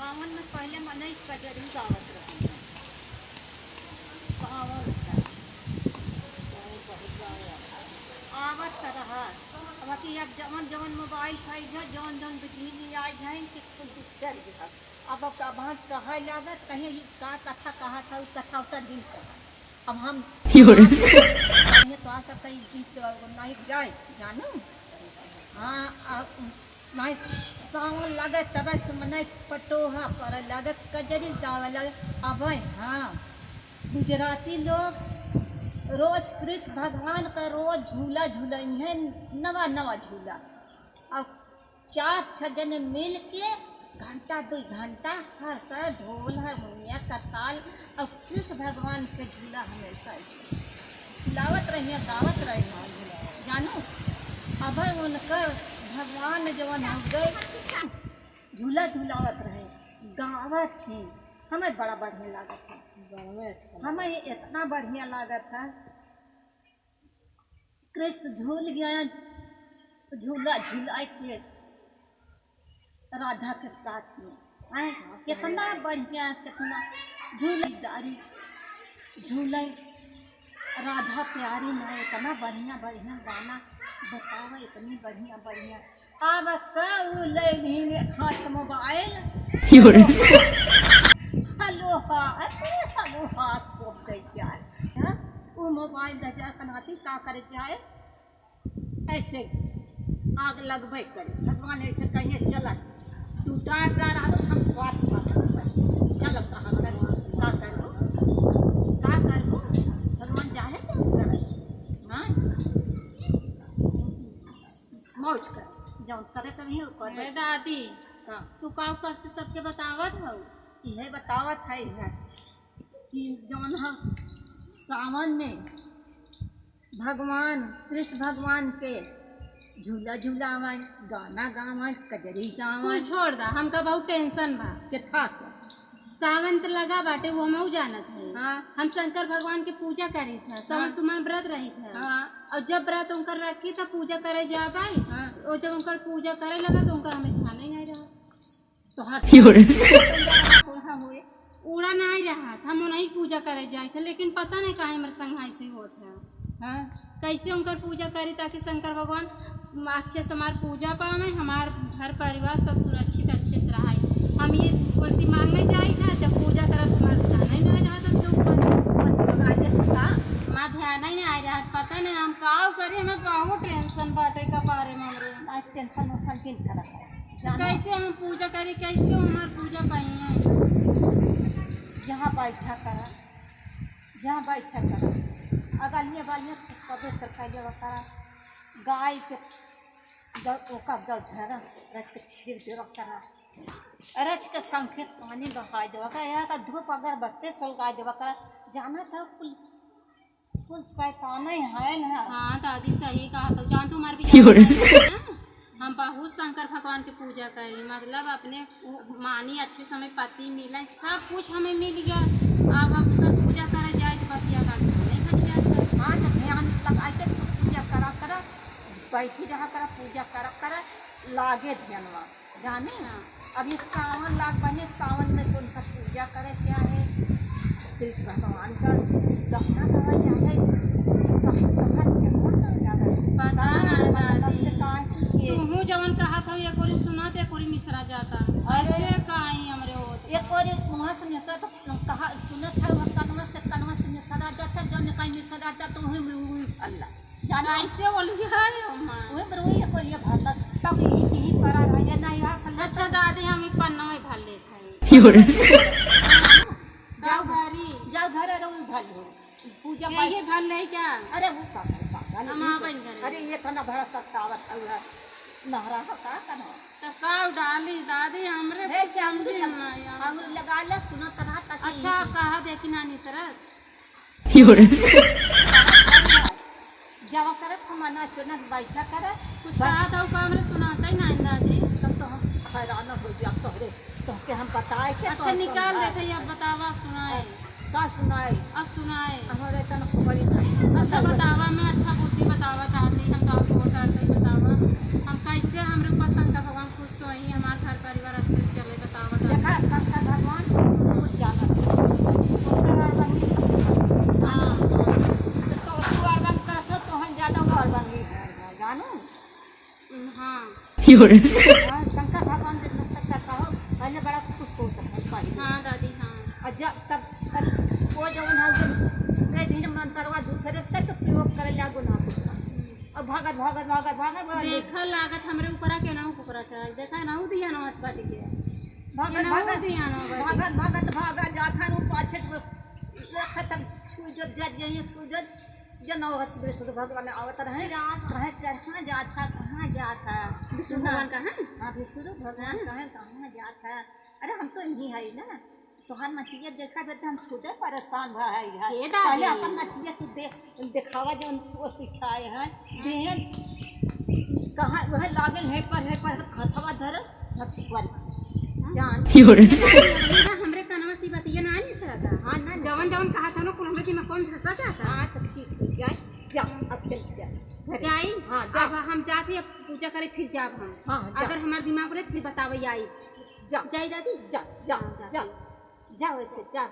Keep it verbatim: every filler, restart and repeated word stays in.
सावन में पहिले मनई कजरी गावत रहे। सावन का। आवत रहा। अब कि अब जवन जवन मोबाइल फाइल है, जवन जवन बिजली आ जाए कि कुल बिसर गया। अब, अब, अब हम कहे लागत, कहीं ई का कथा कहा था, उ कथा उतर जिन कहा। अब हम यो रे। ये तो आ सकता है, ई गीत नहीं गाए, जानू? हाँ, आ, नहीं, सावन लगे तबे से मनई पटोहा पर लगे, कजरी गावे लगे। अब हाँ, गुजराती लोग रोज कृष्ण भगवान का रोज झूला झूलइहैं, नवा नवा झूला। अब चार छह जने मिल के घंटा दुइ घंटा हर का ढोल, हारमोनिया, करताल और कृष्ण भगवान के झूला हमेशा ऐसे झुलावत रहिया, गावत रहिया। जानू, अब उनकर भगवान जवन हो गए, झूला झुलावत रहे, गावत ही, हमें बड़ा बढ़िया लागत है। बढ़िया था। हमें ये इतना बढ़िया लागत है। कृष्ण झूल गया, झूला झुलाए के राधा के साथ में, हैं? कितना बढ़िया, कितना झूले डारी, झूले राधा प्यारी में, इतना बढ़िया, बढ़िया गाना बतावा, इतनी बढ़िया, बढ़िया। अब का उ ले लीन हाथ मोबाइल। यो रे। हलो हाथ, हलो हाथ को दे जाए। हाँ? उ मोबाइल दे जाए, कनाती का करे जाए? ऐसे आग लगबे करे। भगवान ऐसे कहिए, "चल, तू डर रहा रहो, हम बात बात करबे। चल, कहाँ करू, का करू, का करू?" भगवान जाने क्या करे। हाँ? मौज कर, जौन करे के रही, वो कर ए दे। दादी, हाँ। तू का कब से सबके बतावत हऊ? इहे बतावत है, इहे कि जौन ह सावन में भगवान, कृष्ण भगवान के झूला झुलावन, गाना गावन, कजरी कुल गावन। छोड़ दा, हमका बहुत tension बा। के था के? सावन त लगा बाटे, वो हमहू जानत है। हाँ। हम शंकर भगवान के पूजा करी था, सावन हाँ। सुमन व्रत रही था। हाँ। और जब व्रत उनकर रखी था, पूजा करे जा पाई। हाँ। और जब उनकर पूजा करे लगा तो उनकर हमें ध्यान ही नहीं रहा। तो हर यो रे। थोड़ा हुए। उड़ा नहीं रहा था, हम उन्हीं पूजा करे जाए थे, लेकिन पता नहीं काहे हमरे संग ऐसे होत है। हाँ। कैसे उनकर पूजा करी ताकि शंकर भगवान अच्छे से हमार पूजा पावे, हमार घर परिवार सब सुरक्षित अच्छे से रहे। हम ये कोई मांगे जाई था, जब पूजा करत हमार ध्यान ही ना रहा, तब तो ऊपर बस भगा दे का? हमार ध्यान ही ना रहा, पता नहीं हम का करी, हमें बहुत tension बाटे का बारे में हमरे। आज tension वेंशन जिन करा कर। जाना। कैसे हम पूजा करी, कैसे हमार पूजा पाई है? जहाँ बैठा करा, जहाँ बैठा करा, अगलिया बलिया पवित्र कर लेवा करा, गाय के ग-, ओका ग-, घर रच के छीर देवा करा, रच के शंखे पानी बहाई देवा करा, यहाँ का धूप अगरबत्ती सुलगाई देवा करा, जाना था कुल, कुल शैताने है ना। हाँ दादी, सही कहा तो जान, तुम्हारे भी यो रे। हम बहुत शंकर भगवान की पूजा करी, मतलब अपने मानी अच्छे समय पति मिले, सब कुछ हमें मिल गया। अब हम उधर पूजा करे जाए तो बस ये बात नहीं घट जाए। हाँ, तो ध्यान लगाए के तू पूजा करा करा, बैठी रहा करा, पूजा करा करा, लागे ध्यानवा, जाने? हाँ। अब ये सावन लाग बने, सावन में तो उनका पूजा करे चाहे कृष्ण भगवान का गहना गावा चाहे, कहाँ कहाँ ध्यानवा ना लगा। पता ना मतलब दादी, से काहे के तुहू जवन कहा था, ये कोरी सुना, ते कोरी मिसरा जाता। अरे। ऐसे काहे हमरे होत? ये कोरी वहाँ से मिसरा तो कहा सुनत है, वो कनवा से, कनवा से मिसरा जाता, जौन कहीं मिसरा जाता, तो वहीं में वही अल्लाह। जाना। कैसे बोली है, ओ माँ? वही पर वही कोरी भर लग, तब यही, यही परा रह, ये नहीं यार, संग अच्छा दादी, हम एक पन्ना में भर लेते हैं। यो रे। जाओ घरी। जाओ घर, अरे वही भर लो। पूजा ये, पाठ। ये भर ले क्या? अरे वो का, का, का, हम ये आपन तो, घरे। अरे ये तो ना भरा सतावत हुआ। नहरा हो का कनो? तो का डाली दादी, हमरे हे कुछ समझ में ना आया। हम लगा ले, सुनत रहा ताकि अच्छा, इनको कहा देखी नानी सरत। यो रे। जावा करत हम ना चुनत बैठा करत, कुछ बा- कहा था, वो का हमरे सुनाता ही ना दादी। तब तो हम हैरान हो जाब तोहरे, तोहके हम बताए के अच्छा, तो निकाल समझाए। देते, अब बतावा, सुनाए। का सुनाई? अब सुनाए। हमारे तन खबरी नहीं। अच्छा, बतावा, मैं अच्छा बुद्धि बतावा दादी, हम तो आपको बता दे, बतावा। हम कैसे हमरे ऊपर शंकर भगवान खुश होई, हमार घर परिवार अच्छे से चले, बतावा दादी। देखा, शंकर हाँ, शंकर भगवान जब तक का कहो, पहले बड़ा खुश होता है, पहले। हाँ दादी, हाँ। और जब तब करी, वो जवन है, जब दे दिन मंत्रवा दूसरे तक प्रयोग करे लागो ना कुछ। अब भागत, भागत, भागत, भागत, भागत। देखा लागत हमरे ऊपरा के नाऊ कुकरा चढ़ल। देखा नाऊ दिया ना हाथ पाटी के। भागत, ये नाऊ भागत, दिया ना बाटी। भागत, भागत, भागत जात है, वो पाछे से देखा तब छू जो जर गई, छू जो, जो नाऊ हंस दे, सुध भगवान आवत रहे। जात। कहे, कहाँ जात है, कहाँ जात है? विष्णु भगवान का है? हाँ, विष्णु भगवान हाँ। कहे, कहाँ जात है? अरे, हम तो यहीं है ना। तोहार नचिया देखा देते हम खुदे परेशान भा है यार। हे दादी। पहले अपन नचिया तू दे, दिखावा जौन वो सिखाए हैं। देहन कहाँ वह लागल है पर, है पर हथवा धर, भक्सी पर। हाँ। जान। हे दादी, हमरे कनवा सी बतिया ना आनी सरता। हाँ, ना, ना। जवन जवन कहा था ना, कुल हमरे दिमाग कौन धसा जाता? हाँ, तो ठीक हो गया। जा, अब चल जा। घरे। जाई? हाँ, जा। अब हम जाते, अब पूजा करे, फिर जाब हम। हाँ, जा। अगर हमार दिमाग रहे, फिर बतावे आई। जा। जाई दादी? जा, जा, हाँ, जा। जा। जा वैसे, जा।